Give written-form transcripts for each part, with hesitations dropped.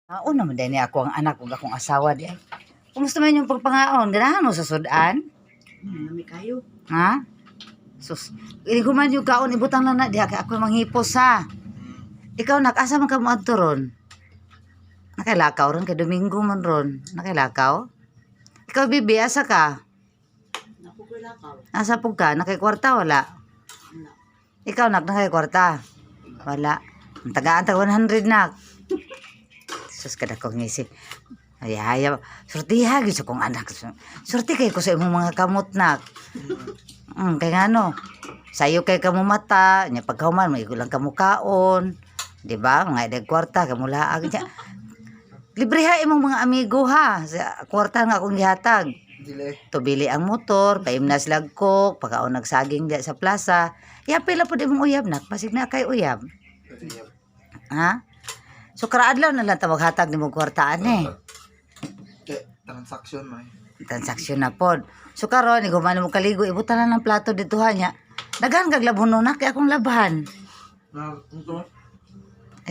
Una man diay ni ako ang anak ug akong asawa di ay. Kumusta man yung pagpangaon? Ganahan mo sa sudan? Lami kayo. Ha? Sus, human yung kaon, ibutang lang na diha kay ako manghipos ha. Ikaw nak, asa man ka moadto ron? Nakailakaw ron kay Domingo man ron. Nakailakaw? Ikaw bibi, asa ka? Napo ko lakaw. Asa pug ka? Nakay kwarta wala? Wala. Ikaw nak, nakay kwarta? Wala. Ang tagaan tag 100 nak. Sus, kada kong ngisip. Ay, ay, surtiha gyud sa kong anak. Surti kay ko sa imong mga kamot nak. Kay ngano? Sayo kay kamo mata, nya pagkahuman may lang kamo kaon. Di ba? Mga idag kwarta kamo laag nya. Libre ha imong mga amigo ha. Sa kwarta nga akong gihatag. Dili. Tubili ang motor, paimnas lagkok, pagkaon nagsaging diya sa plaza. Yapil la pud imong uyab nak, basig na kay uyab. Ha? So karaadlaw na lang ta maghatag nimo kwartaan eh. Kay transaction man. Transaksyon na pod. So karon iguman mo kaligo, ibutan na ng plato dito ha nya. Daghan kag labhono na kay akong labhan. Na ito.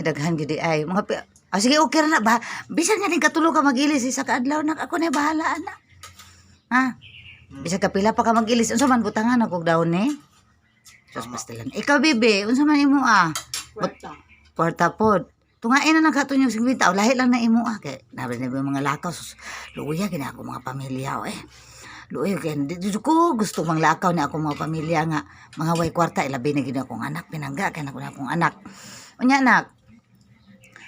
Ay daghan gyud di ay. Mga ah, sige, okay ra na ba. Bisan nga ning katulo ka magilis isa ka adlaw nak, ako na bahala ana. Ha? Bisan ka pila pa ka magilis, unsa man butangan ako daon ni? Sus, pastilan. Ikaw bibi, unsa man imo ah? Kwarta. Kwarta pod. Tungain na lang kato yung 50, o lahi lang na imo ah. Kay, nabi na mga lakaw, sus, luya, gina ako mga pamilya, o eh. Luya, kaya di ko gusto mang lakaw ni ako mga pamilya nga, mga way kwarta, ilabi na gina akong anak, pinangga, kaya na ko na akong anak. Unya, anak,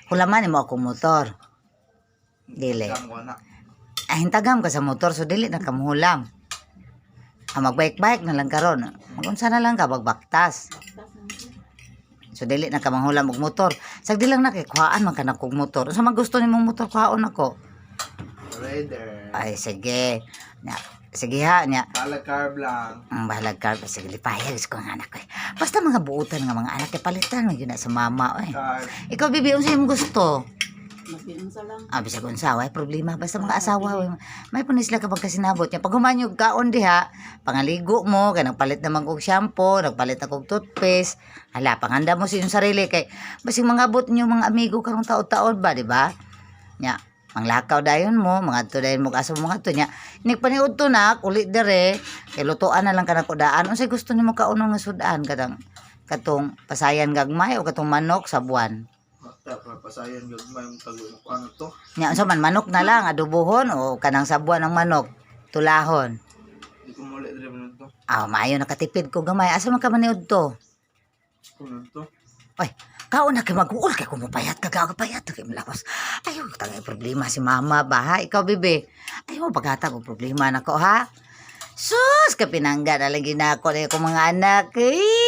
hulaman mo akong motor. Dili. Kam ko na. Ay, hintagam ka sa motor, so dili na kamuhulam. Ah, magbike-bike na lang karon. Magunsa na lang ka, magbaktas. So dili na ka manghulam og motor. Sagdi lang na kay kuhaan man ka na kog motor. Unsa man gusto nimong motor kuhaon ako? Rider. Ay sige. Nya, sige ha nya. Bala carb lang. Ang bahalag ka sige lipayag ko ang anak ko eh. Basta mga buutan nga mga anak kay palitan man gyud na sa mama eh. Carb. Ikaw bibi, unsa imong gusto? Mas unsa lang. Ah, bisag unsa way problema basta mga asawa way. May punis sila kapag kasinabot niya. Pag human yung kaon diha, pangaligo mo, kay nagpalit naman kog shampoo, nagpalit na kog toothpaste. Hala, panghanda mo sa inyong sarili kay basig mangabot niyo mga amigo karong taod-taod ba, di ba? Nya, manglakaw dayon mo, mga adto dayon mo kaso mga to nya. Nigpaniud to nak, uli dire, kay lutuan na lang kanang kudaan. Unsay gusto nimo kaon nga sudan katang katong pasayan gagmay o katong manok sa buwan? Mata pa pasayan gagmay mo tago mo ano to. Nya unsa man, manok na lang adobohon o kanang sabuan ng manok tulahon? Di ko muli diri man to. Ah, maayo nakatipid ko gamay. Asa man ka maniud to? Kuno to. Ay, kaon na kay mag-uol kay kumupayat ka gago payat kay malakas. Ay, tangay problema si mama ba ha? Ikaw bebe. Ay, mo paghatag og problema nako ha. Sus, kapinangga na lang ginako na akong mga anak. Eh,